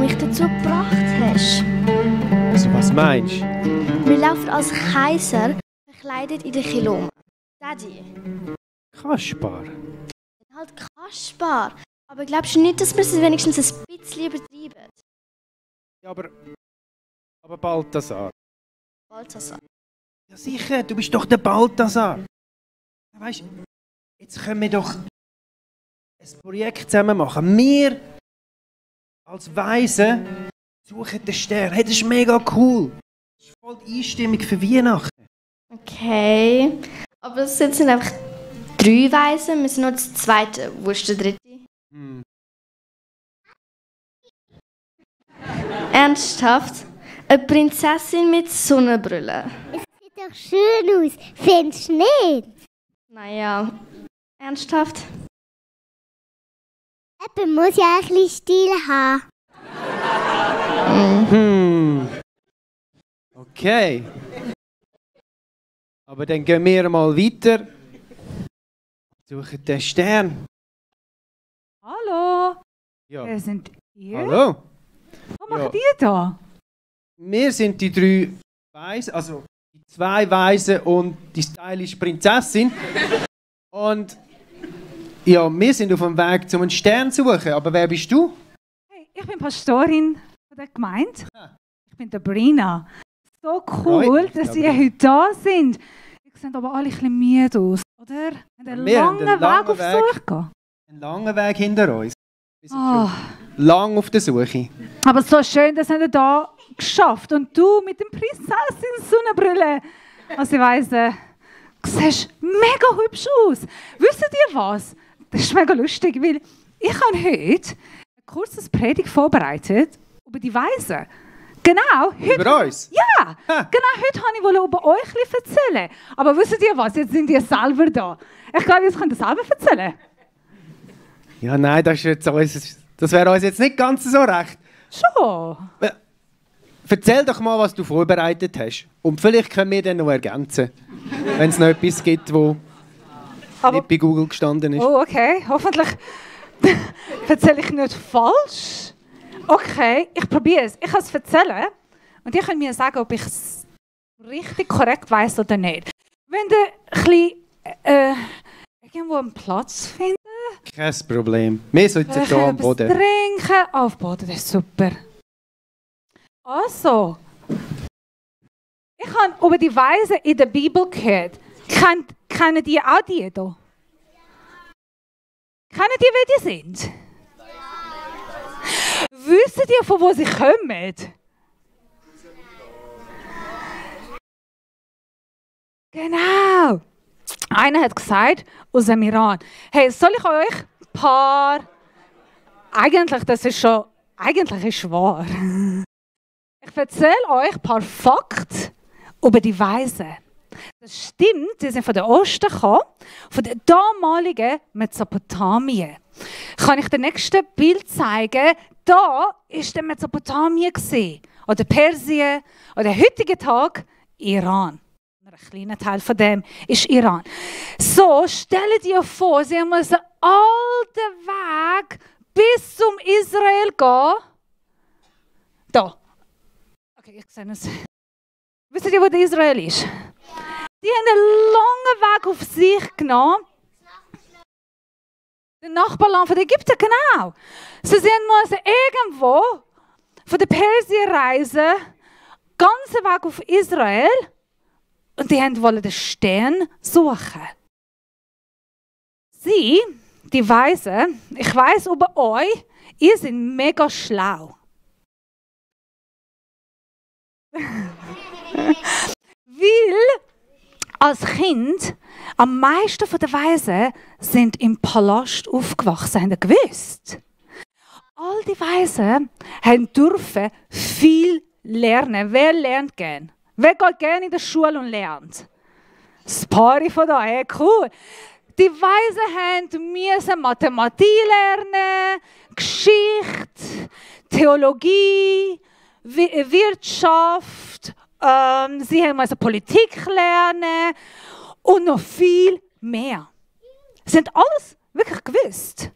mich dazu gebracht hast. Also, was meinst du? Wir laufen als Kaiser verkleidet in der Kilome. Daddy. Kaspar. Halt Kaspar. Aber glaubst du nicht, dass wir es wenigstens ein bisschen übertreiben? Ja, aber Balthasar. Balthasar. Ja sicher, du bist doch der Balthasar. Weißt du, jetzt können wir doch ein Projekt zusammen machen. Wir als Weise suchen den Stern. Hey, das ist mega cool. Das ist voll die Einstimmung für Weihnachten. Okay. Aber es sind einfach 3 Weisen. Wir sind noch das zweite. Wo ist der dritte? Ernsthaft? Eine Prinzessin mit Sonnenbrille. Es sieht doch schön aus, findest du nicht? Naja, ernsthaft? Eben muss ja ein bisschen Stil haben. Okay. Aber dann gehen wir mal weiter. Suchen den Stern. Hallo, Ja. wer sind ihr? Hallo. Was macht ihr da? Wir sind die 3 Weisen, also die 2 Weisen und die stylische Prinzessin. Und ja, wir sind auf dem Weg, um einen Stern zu suchen. Aber wer bist du? Hey, ich bin Pastorin von der Gemeinde. Ich bin der Brina. So cool, Hoi, dass Sabrina. ihr heute da sind. Ihr seht aber alle ein bisschen müde aus, oder? Einen Wir haben langen einen langen Weg auf Weg. Suche gehen. Ein langer Weg hinter uns. Wir sind Ah. schon lang auf der Suche. Aber so schön, dass ihr da geschafft. Und du mit dem Prinzessin Sonnenbrille. Also ich weiss, du siehst mega hübsch aus. Wisst ihr was? Das ist mega lustig, weil ich habe heute ein kurzes Predigt vorbereitet über die Weisen. Genau, heute. Über uns? Ja, Ha. genau, heute wollte ich über euch ein bisschen erzählen. Aber wisst ihr was? Jetzt sind ihr selber da. Ich glaube, jetzt könnt ihr selber erzählen. Ja, nein, das wäre uns jetzt nicht ganz so recht. Schon. Erzähl doch mal, was du vorbereitet hast. Und vielleicht können wir dann noch ergänzen, wenn es noch etwas gibt, wo nicht bei Google gestanden ist. Oh, okay. Hoffentlich erzähle ich nicht falsch. Okay, ich probiere es. Ich kann es erzählen und ihr könnt mir sagen, ob ich es richtig korrekt weiß oder nicht. Wenn ihr ein bisschen, irgendwo einen Platz findet, Kein Problem. Wir sitzen hier am etwas Boden. trinken, auf dem Boden, das ist super. Also, ich habe über die Weisen in der Bibel gehört. Kennen die auch die hier? Kennen die, wer die sind? Wissen die, von wo sie kommen? Genau. Einer hat gesagt, aus dem Iran. Hey, soll ich euch ein paar... Eigentlich, das ist schon... Eigentlich ist es wahr. Ich erzähle euch ein paar Fakten über die Weisen. Das stimmt, die sind von der Osten gekommen, von der damaligen Mesopotamien. Kann ich das nächste Bild zeigen? Da war der Mesopotamien oder Persien oder heutige Tag Iran. Ein kleiner Teil von dem ist Iran. So, stell dir vor, sie haben einen alten Weg bis zum Israel gehen. Da. Okay, ich sehe es. Wisst ihr, wo der Israel ist? Die haben einen langen Weg auf sich genommen. Das Nachbarland von Ägypten, genau. Sie sind irgendwo von der Persien reisen, ganzen Weg auf Israel, und die wollten den Stern suchen. Sie, die Weisen, ich weiss über euch, ihr seid mega schlau. Weil als Kind am meisten von den Weisen sind im Palast aufgewachsen, haben ihr gewusst. All die Weisen dürfen viel lernen. Wer lernt gern? Wer geht gerne in die Schule und lernt? Das paar von da, hey, cool. Die Weisen müssen Mathematik lernen, Geschichte, Theologie, Wirtschaft, sie müssen Politik lernen und noch viel mehr. Sie haben alles wirklich gewusst.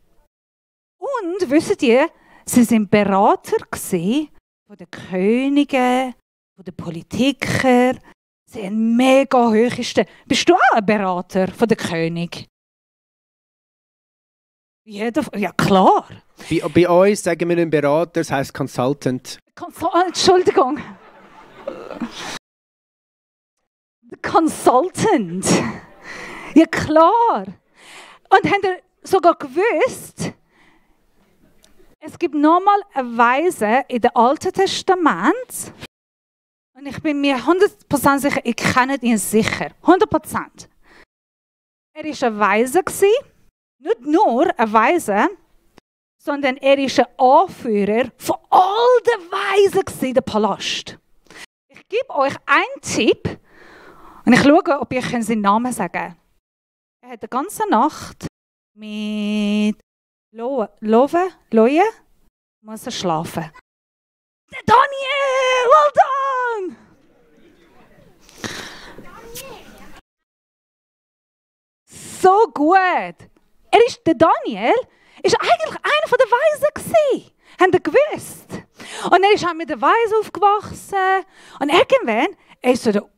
Und wisst ihr, Sie sind Berater gewesen von den Königen, von den Politikern. Sie haben mega hohe Stellen. Bist du auch ein Berater von den König? Ja, klar. Bei uns sagen wir nicht Berater, das heisst Consultant. Entschuldigung. Consultant. Ja, klar. Und habt ihr sogar gewusst, es gibt nochmal eine Weise in dem Alten Testament. Und ich bin mir 100% sicher, ich kenne ihn sicher. 100%. Er war ein Weise. Nicht nur ein Weise, sondern er war ein Anführer von all den Weisen in dem Palast. Ich gebe euch einen Tipp und ich schaue, ob ich seinen Namen sagen kann. Er hat die ganze Nacht mit Loje muss er schlafen. Der Daniel! Well done! So gut! Der Daniel ist eigentlich einer der Weisen gewesen. Habt ihr gewusst? Und er ist auch mit den Weisen aufgewachsen. Und irgendwann ist er der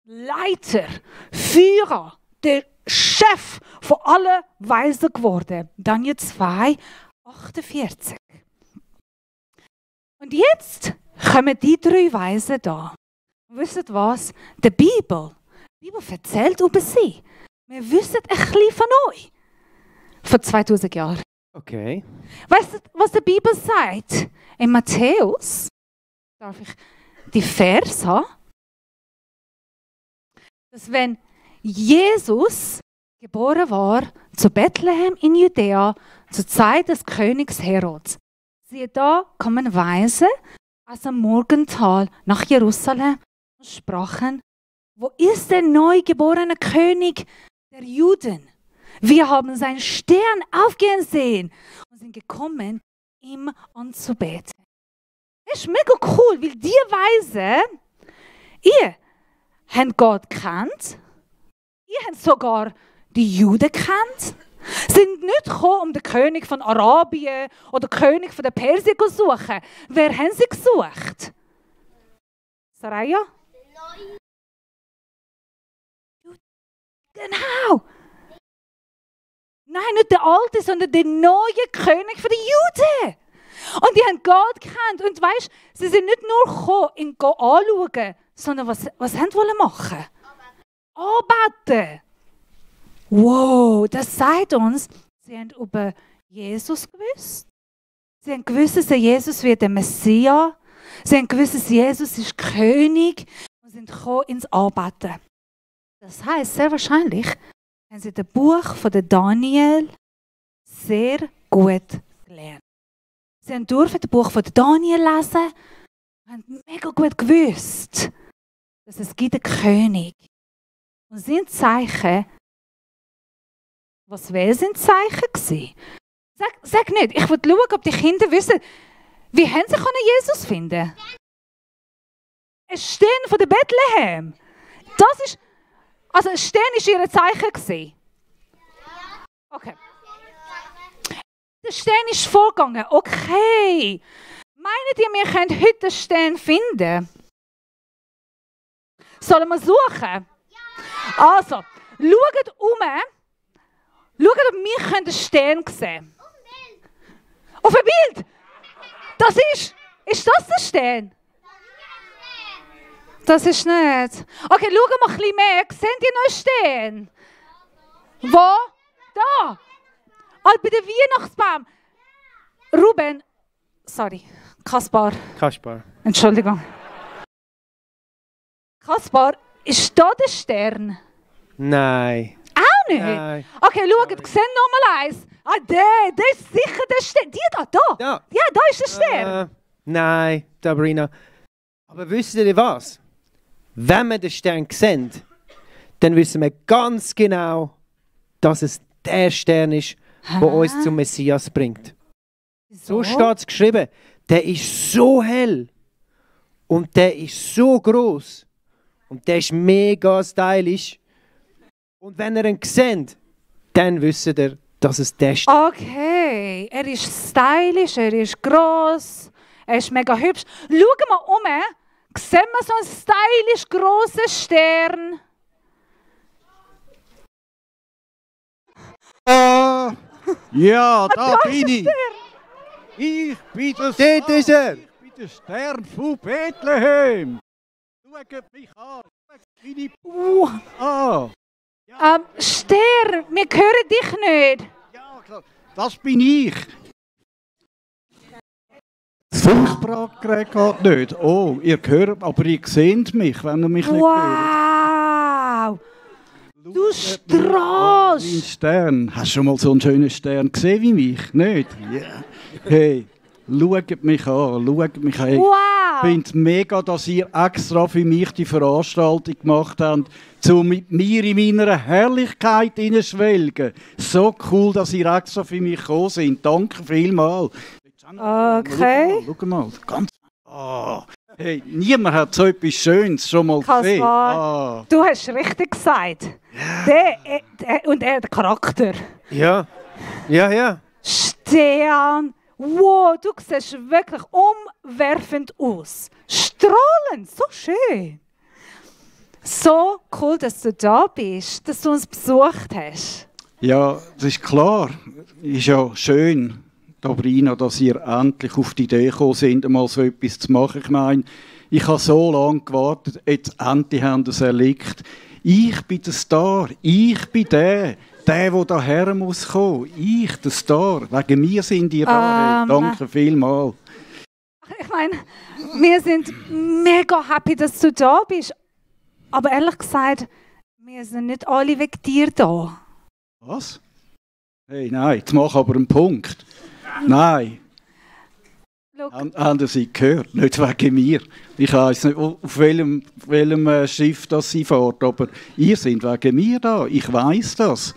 Leiter, Führer, der Chef von allen Weisen geworden. Daniel 2, 48. Und jetzt kommen die 3 Weisen da. Und wisst ihr was? Die Bibel erzählt über sie. Wir wissen ein bisschen von euch. Vor 2000 Jahren. Okay. Weißt du, was die Bibel sagt? In Matthäus, darf ich die Vers haben? Dass wenn Jesus geboren war zu Bethlehem in Judäa zur Zeit des Königs Herods, siehe da kommen Weise aus dem Morgental nach Jerusalem und sprachen: Wo ist der neugeborene König der Juden? Wir haben seinen Stern aufgehen sehen und sind gekommen, ihm anzubeten. Das ist mega cool, weil die Weisen, ihr habt Gott gekannt, ihr habt sogar die Juden gekannt, sind nicht gekommen, um den König von Arabien oder den König von der Persien zu suchen. Wer haben sie gesucht? Saraya? Genau! Nein, nicht der alte, sondern der neue König der Juden. Und die haben Gott gekannt. Und weißt, sie sind nicht nur gekommen, ihn anschauen, sondern was haben wollen machen? Anbeten. Wow, das sagt uns, sie haben über Jesus gewusst. Sie haben gewusst, dass Jesus wird der Messias. Sie haben gewusst, dass Jesus ist König. Und sind gekommen ins Anbeten. Das heisst, sehr wahrscheinlich haben sie das Buch von Daniel sehr gut gelernt. Sie durften das Buch von Daniel lesen und haben mega gut gewusst, dass es gibt einen König. Und sind Zeichen, was wäre sind Zeichen gewesen? Sag nicht, ich will schauen, ob die Kinder wissen, wie haben sie Jesus finden? Ein Stern von der Bethlehem. Das ist, also ein Stern war ihr Zeichen gewesen. Okay. Der Stern ist vorgegangen. Okay. Meint ihr, wir können heute einen Stern finden? Sollen wir suchen? Also, schaut um. Schaut, ob wir einen Stern sehen können. Auf ein Bild! Das ist das der Stern? Das ist nicht. Okay, schauen wir ein bisschen mehr. Seht ihr noch einen Stern? Wo? Da! Bei dem Weihnachtsbaum. Ruben. Sorry. Kaspar. Entschuldigung. Kaspar, ist da der Stern? Nein. Auch nicht? Nein. Okay, schaut, seht noch mal eins. Der ist sicher der Stern. Die da. Ja. Ja, da ist der Stern. Nein, Sabrina. Aber wisst ihr was? Wenn wir den Stern sehen, dann wissen wir ganz genau, dass es der Stern ist, der uns zum Messias bringt. So steht es geschrieben. Der ist so hell. Und der ist so groß. Und der ist mega stylisch. Und wenn ihr ihn seht, dann wisst ihr, dass es der Stern ist. Okay. okay. Er ist stylisch, er ist gross, er ist mega hübsch. Schau mal um, sehen wir so einen stylisch grossen Stern? Ah, ja, da bin ich. Ich bin der Dort ist er. Ich bin der Stern von Bethlehem. Schaut mich an. Schaut meine an. Stern, wir hören dich nicht. Ja, klar. Das bin ich. Das Funkgerät geht nicht. Oh, ihr hört, aber ihr seht mich, wenn ihr mich nicht hört. Wow! Du strahlst! Mein Stern. Hast du schon mal so einen schönen Stern gesehen wie mich? Nicht? Yeah. Hey, schaut mich an, schaut mich an. Wow! Ich finde es mega, dass ihr extra für mich die Veranstaltung gemacht habt, um mit mir in meiner Herrlichkeit hineinschwelgen. So cool, dass ihr extra für mich gekommen seid. Danke vielmals. Okay. Schau mal, ganz. Hey, niemand hat so etwas Schönes schon mal gesehen. Du hast richtig gesagt. Und er hat Charakter. Ja. Ja, ja. Stern. Wow, du siehst wirklich umwerfend aus. Strahlend, so schön. So cool, dass du da bist, dass du uns besucht hast. Ja, das ist klar. Ist ja schön, Sabrina, dass ihr endlich auf die Idee gekommen seid, mal so etwas zu machen. Ich meine, ich habe so lange gewartet, jetzt endlich haben sie es erlebt. Ich bin der Star, ich bin der daher muss kommen. Ich, der Star. Wegen mir sind ihr da. Hey, danke vielmals. Ich meine, wir sind mega happy, dass du da bist. Aber ehrlich gesagt, wir sind nicht alle wegen dir da. Was? Hey, nein, jetzt mach aber einen Punkt. Nein. Haben Sie gehört? Nicht wegen mir. Ich weiss nicht, auf welchem Schiff das Sie fährt, aber ihr seid wegen mir da. Ich weiss das.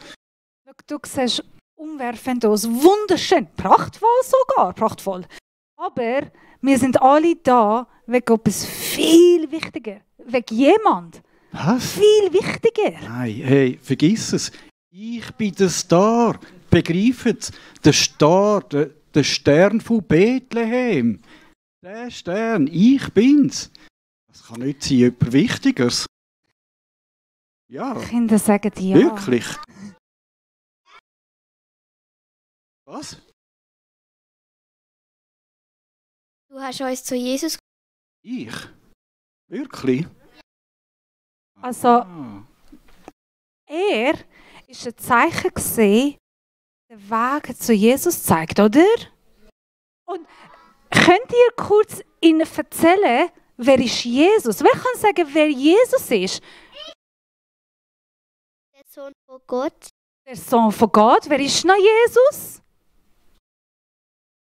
Du siehst umwerfend aus. Wunderschön. Prachtvoll sogar. Prachtvoll. Aber wir sind alle da wegen etwas viel wichtiger. Wegen jemand. Was? Viel wichtiger. Nein, hey, vergiss es. Ich bin der Star. Begreift es? Der Star, der Stern von Bethlehem. Der Stern, ich bin's. Das kann nicht sein, jemand Wichtigeres. Ja. Kinder sagen ja. Wirklich? Was? Du hast uns zu Jesus. Ich? Wirklich? Also, er war ein Zeichen gesehen, den Weg zu Jesus zeigt, oder? Und könnt ihr kurz Ihnen erzählen, wer ist Jesus? Wer kann sagen, wer Jesus ist? Der Sohn von Gott. Der Sohn von Gott. Wer ist noch Jesus?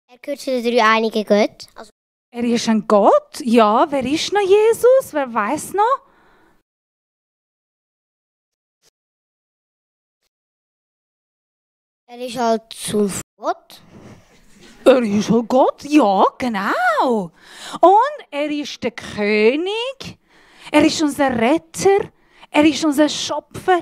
Er gehört zu der dreieinigen Gott. Also, Er ist ein Gott. Ja, wer ist noch Jesus? Wer weiß noch? er ist halt Sohn von Gott. Er ist ein Gott, ja, genau. Und er ist der König. Er ist unser Retter. Er ist unser Schöpfer.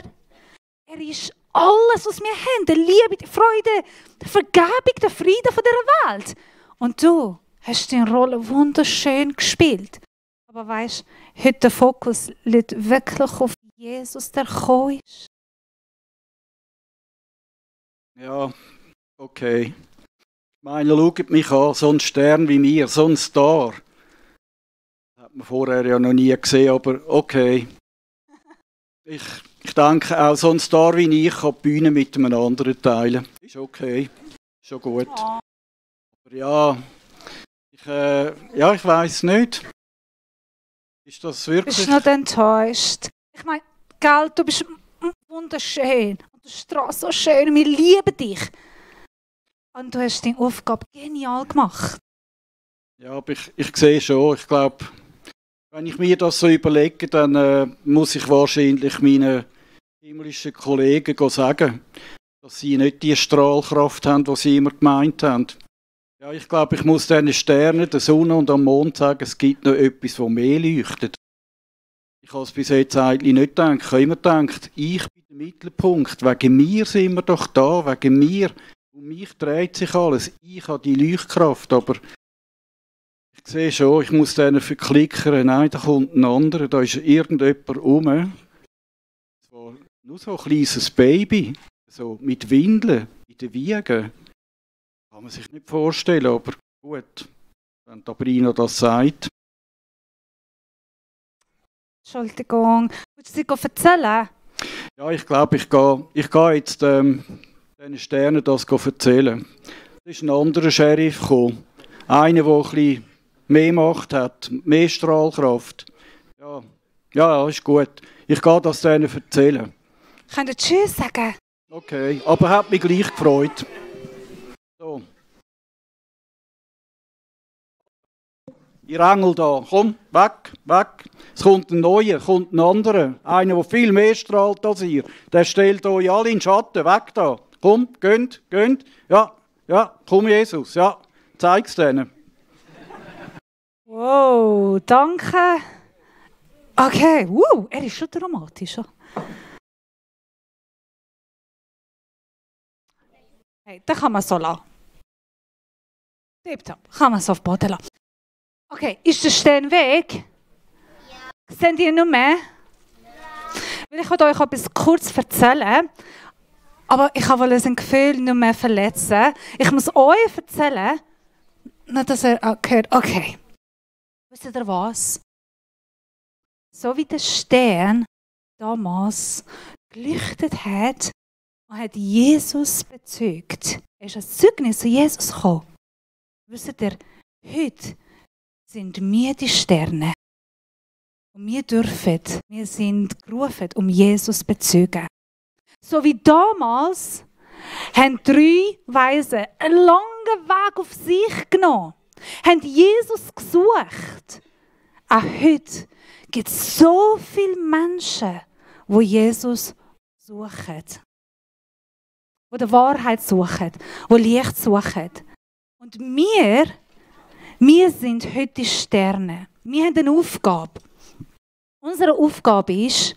Er ist alles, was wir haben. Die Liebe, die Freude, die Vergebung, der Frieden von dieser Welt. Und du hast deine Rolle wunderschön gespielt. Aber weißt, heute der Fokus liegt wirklich auf Jesus, der gekommen ist. Ja, okay. Ich meine, schaut mich an, so ein Stern wie mir, so ein Star. Das hat man vorher ja noch nie gesehen, aber okay. Ich denke, auch so ein Star wie ich kann die Bühne mit einem anderen teilen. Ist okay, schon gut. Aber ja, ich weiss nicht. Ist das wirklich... Bist du noch enttäuscht? Ich meine, gell, du bist wunderschön. Und du strahlst so schön. Wir lieben dich. Und du hast deine Aufgabe genial gemacht. Ja, aber ich sehe schon. Ich glaube, wenn ich mir das so überlege, dann muss ich wahrscheinlich meinen himmlischen Kollegen sagen, dass sie nicht die Strahlkraft haben, die sie immer gemeint haben. Ja, ich glaube, ich muss diesen Sternen, der Sonne und am Mond sagen, es gibt noch etwas, das mehr leuchtet. Ich habe es bis jetzt eigentlich nicht gedacht. Ich habe immer gedacht, ich bin der Mittelpunkt. Wegen mir sind wir doch da. Wegen mir Um mich dreht sich alles. Ich habe die Leuchtkraft, aber ich sehe schon, ich muss denen verklickern. Nein, da kommt ein anderer, da ist irgendjemand rum. So, nur so ein kleines Baby, so mit Windeln in der Wiege. Kann man sich nicht vorstellen, aber gut, wenn Sabrina das sagt. Entschuldigung, willst du sie erzählen? Ja, ich glaube, ich gehe jetzt diesen Sternen das erzählen. Es ist ein anderer Sheriff gekommen. Einer, der ein bisschen mehr Macht hat, mehr Strahlkraft. Ja, ist gut. Ich gehe das denen erzählen. Könnt ihr Tschüss sagen? Okay, aber hat mich gleich gefreut. So. Ihr Engel da, komm, weg, weg. Es kommt ein neuer, kommt ein anderer. Einer, der viel mehr strahlt als ihr. Der stellt euch alle in den Schatten, weg da. Komm, gönnt. Ja, komm Jesus, ja, zeig's denen. Wow, danke. Okay, er ist schon dramatisch. Hey, den kann man so lassen. Tipptopp, kann man so auf den Boden lassen. Okay, ist der Stern weg? Ja. Seht ihr noch mehr? Ja. Ich wollte euch etwas kurz erzählen, aber ich wollte ein Gefühl noch mehr verletzen. Ich muss euch erzählen, nicht, dass ihr hört. Okay. Wisst ihr was? So wie der Stern damals geleuchtet hat und hat Jesus bezeugt. Er ist als Zeugnis zu Jesus gekommen. Wisst ihr, heute sind wir die Sterne. Und wir sind gerufen, um Jesus zu bezeugen. So wie damals haben 3 Weisen einen langen Weg auf sich genommen, haben Jesus gesucht. Auch heute gibt es so viele Menschen, die Jesus suchen. Die die Wahrheit suchen, die Licht suchen. Und wir sind heute die Sterne. Wir haben eine Aufgabe. Unsere Aufgabe ist,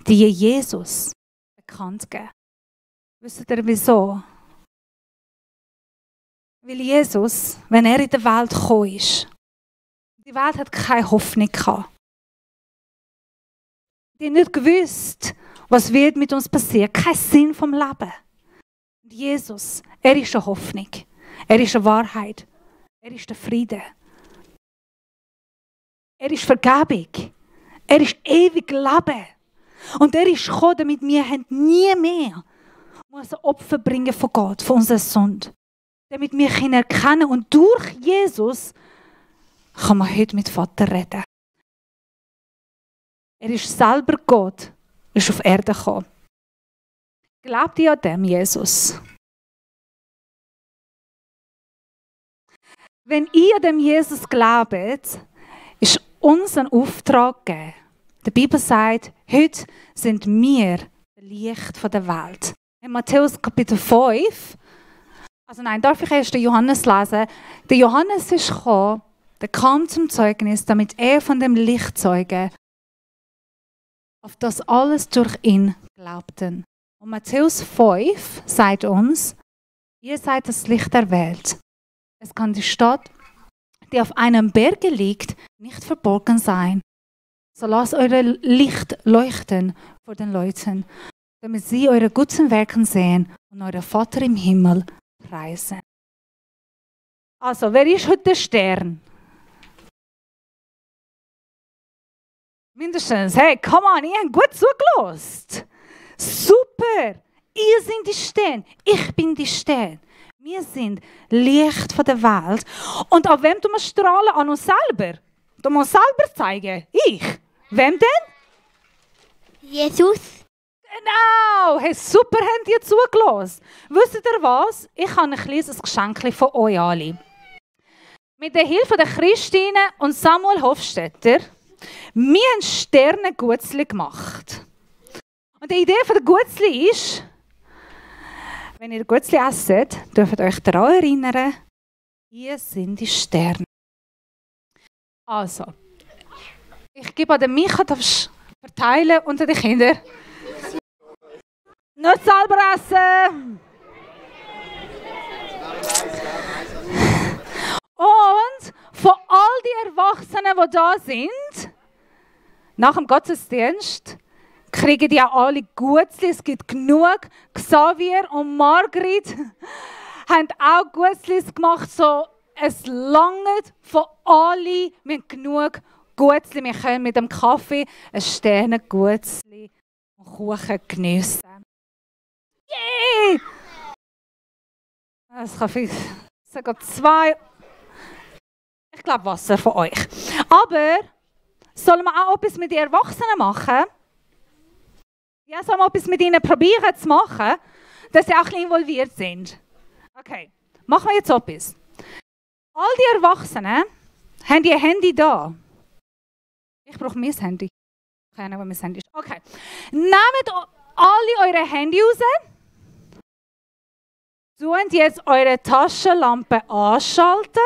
die Jesus bekannt zu geben. Wisst ihr wieso? Weil Jesus, wenn er in die Welt gekommen ist, die Welt hat keine Hoffnung gehabt. Die haben nicht gewusst, was wird mit uns passieren. Kein Sinn vom Leben. Und Jesus, er ist eine Hoffnung. Er ist eine Wahrheit. Er ist der Friede. Er ist Vergebung. Er ist ewig Leben. Und er ist gekommen, damit wir nie mehr ein Opfer bringen von Gott, von unserer Sünde. Damit wir ihn erkennen und durch Jesus kann man heute mit Vater reden. Er ist selber Gott, ist auf Erde gekommen. Glaubt ihr an dem, Jesus? Wenn ihr an dem Jesus glaubt, ist unser Auftrag gegeben. Die Bibel sagt, heute sind wir das Licht der Welt. In Matthäus Kapitel 5, darf ich erst den Johannes lesen? Der Johannes ist gekommen, der kam zum Zeugnis, damit er von dem Licht zeuge, auf das alles durch ihn glaubten. Und Matthäus 5 sagt uns, ihr seid das Licht der Welt. Es kann die Stadt, die auf einem Berge liegt, nicht verborgen sein. So lasst eure Licht leuchten vor den Leuten, damit sie eure guten Werke sehen und euren Vater im Himmel preisen. Also, wer ist heute der Stern? Mindestens, hey, come on, ihr habt gut zugelassen. Super, ihr seid die Stern, ich bin die Stern. Wir sind Licht der Welt. Und an wem tun wir strahlen? An uns selber. Du musst selber zeigen. Ich. Wem denn? Jesus. Genau. Hey, super, habt ihr zugelassen. Wisst ihr was? Ich habe ein kleines Geschenk von euch alle. Mit der Hilfe der Christine und Samuel Hofstetter, wir haben Sterne-Gutzli gemacht. Und die Idee von der Gutzli ist, wenn ihr Gutzli esset, dürft ihr euch daran erinnern, hier sind die Sterne. Also, ich gebe an den Micha, darfst verteilen unter den Kindern. Nicht selber essen! Und von all die Erwachsenen, die da sind, nach dem Gottesdienst, kriegen die auch alle Gutzli. Es gibt genug. Xavier und Margrit haben auch Gutzlis gemacht. So, es langt von allen. Wir haben genug Gutzli. Wir können mit dem Kaffee ein Sterne-Gutzli und Kuchen geniessen. Yay! Es kann viel, sogar 2. Ich glaube Wasser von euch. Aber sollen wir auch etwas mit den Erwachsenen machen? Ja, sollen wir etwas mit ihnen probieren zu machen, dass sie auch ein bisschen involviert sind? Okay, machen wir jetzt etwas. All die Erwachsenen haben ihr Handy da. Ich brauche mein Handy. Keine Ahnung, wo mein Handy ist. Okay. Nehmt alle eure Handy raus. Tut jetzt eure Taschenlampe anschalten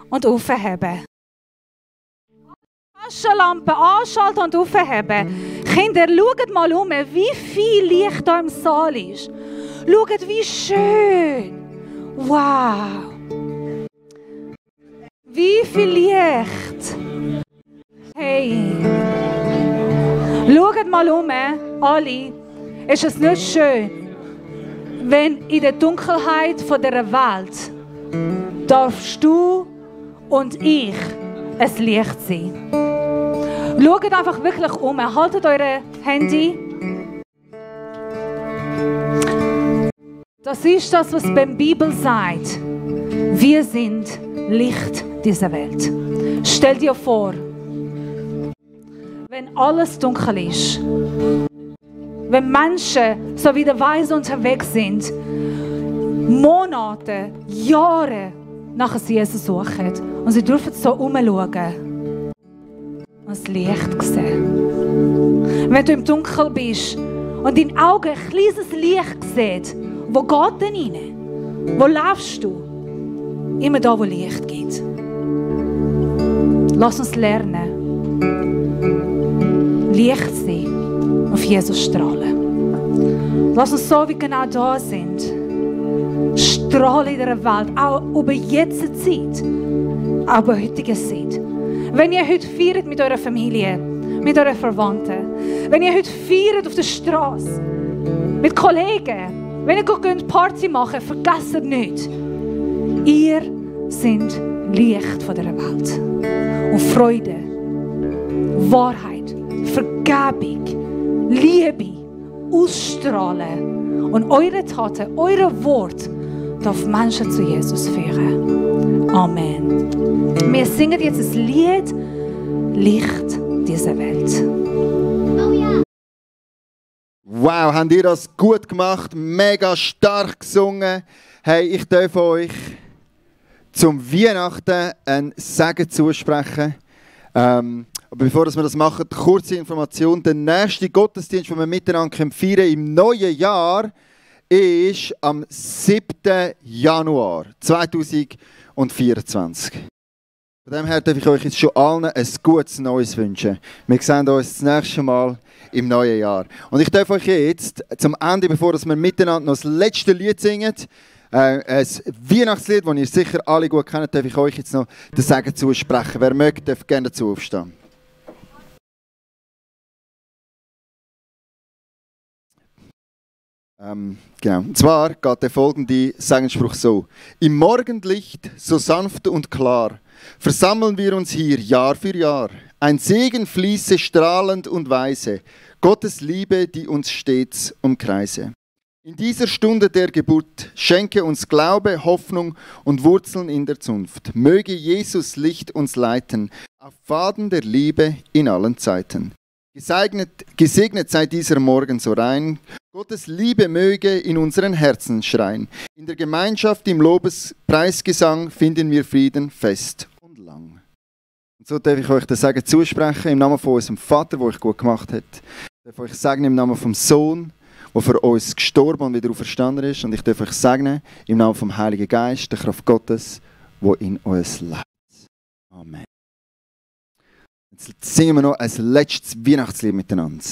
und aufheben. Taschenlampe anschalten und aufheben. Kinder, schaut mal um, wie viel Licht hier im Saal ist. Schaut, wie schön. Wow. Wie viel Licht. Hey. Schaut mal um, alle. Ist es nicht schön, wenn in der Dunkelheit dieser Welt darfst du und ich ein Licht sein. Schaut einfach wirklich um. Haltet eure Handy. Das ist das, was die Bibel sagt. Wir sind Licht dieser Welt. Stell dir vor, wenn alles dunkel ist, wenn Menschen so wie der Weise unterwegs sind, Monate, Jahre nach Jesus suchen und sie dürfen so umschauen und das Licht sehen. Wenn du im Dunkeln bist und dein Auge ein kleines Licht sieht, wo geht denn rein? Wo laufst du? Immer da, wo Licht gibt. Lass uns lernen, Licht sein, auf Jesus strahlen. Lass uns so wie genau da sind, strahlen in dieser Welt, auch über jetzt Zeit, auch über heutige Zeit. Wenn ihr heute feiert mit eurer Familie, mit euren Verwandten, wenn ihr heute feiert auf der Straße, mit Kollegen, wenn ihr geht Party machen, vergesst nicht, ihr seid Licht von dieser Welt. Und Freude, Wahrheit, Vergebung, Liebe, ausstrahlen und eure Taten, eure Worte darf Menschen zu Jesus führen. Amen. Wir singen jetzt das Lied Licht dieser Welt. Wow, habt ihr das gut gemacht? Mega stark gesungen. Hey, ich darf euch zum Weihnachten einen Segen zusprechen. Aber bevor wir das machen, kurze Information. Der nächste Gottesdienst, den wir miteinander feiern können im neuen Jahr, ist am 7. Januar 2024. Von dem her darf ich euch jetzt schon allen ein gutes Neues wünschen. Wir sehen uns das nächste Mal im neuen Jahr. Und ich darf euch jetzt zum Ende, bevor wir miteinander noch das letzte Lied singen, ein Weihnachtslied, das ihr sicher alle gut kennt, darf ich euch jetzt noch den Segen zusprechen. Wer möchte, darf gerne dazu aufstehen. Genau. Und zwar geht der folgende Segensspruch so: Im Morgenlicht, so sanft und klar, versammeln wir uns hier Jahr für Jahr. Ein Segen fließe strahlend und weise, Gottes Liebe, die uns stets umkreise. In dieser Stunde der Geburt schenke uns Glaube, Hoffnung und Wurzeln in der Zunft. Möge Jesus Licht uns leiten, auf Pfaden der Liebe in allen Zeiten. Gesegnet sei dieser Morgen so rein, Gottes Liebe möge in unseren Herzen schreien. In der Gemeinschaft, im Lobespreisgesang finden wir Frieden fest und lang. Und so darf ich euch das Segen zusprechen im Namen von unserem Vater, der euch gut gemacht hat. Ich darf euch segnen im Namen vom Sohn, der für uns gestorben und wieder auferstanden ist. Und ich darf euch segnen im Namen vom Heiligen Geist, der Kraft Gottes, die in uns lebt. Amen. Jetzt singen wir noch ein letztes Weihnachtslied miteinander.